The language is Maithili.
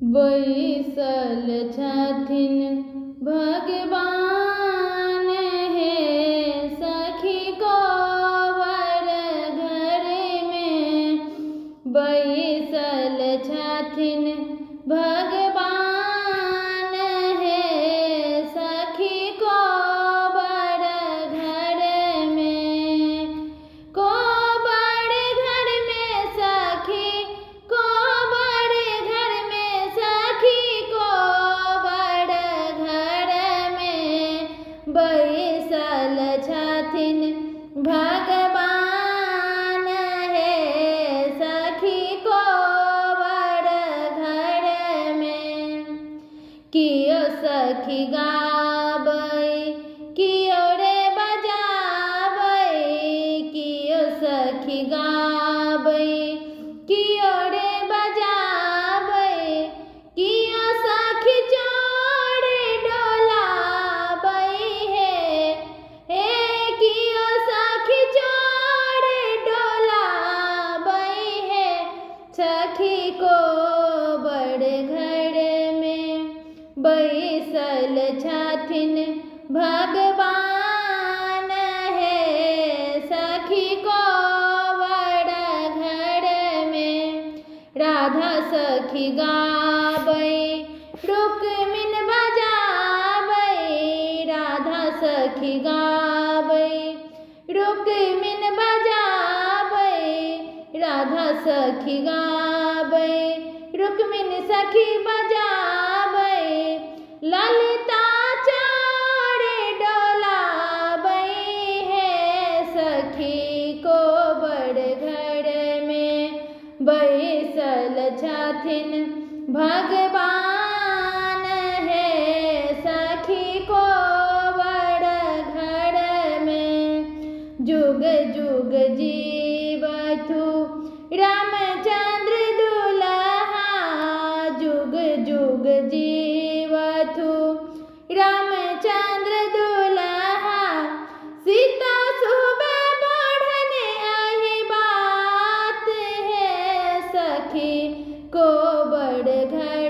बैसल छथिन भगवान हे सखी कोबर घरमे, बैसल छथिन भगवान हे सखी कोबर घरमे। कोबर घरमे सखी, कोबर घरमे सखी, कोबर घरमे बैसल छथिन भगवान हे सखी कोबर घरमे। कियो सखी गाबै, कियो रे बजाबै, कियो सखी गाबै, कियो रे बजाबै, कियो सखी चोर डोलाबै हे, हे कियो सखी चोर डोलाबै हे सखी कोबर घरमे बैसल छथिन भगवान हे सखी कोबर घरमे। राधा सखी गाबै, रुक्मिण बजाबै, राधा सखी गाबै, रुक्मिण बजाबै, राधा सखी गाबै, रुक्मिण सखी बजाबै, ललिता चोर डोलाबै हे सखी कोबर घरमे बैसल छथिन भगवान हे सखी कोबर घरमे। जुग जुग जीवथु रामचंद्र दुल्हा, जुग जुग जीवथु रामचंद्र दुल्हा, सीता सुबह बढ़ने आही बात हे सखी कोबर घर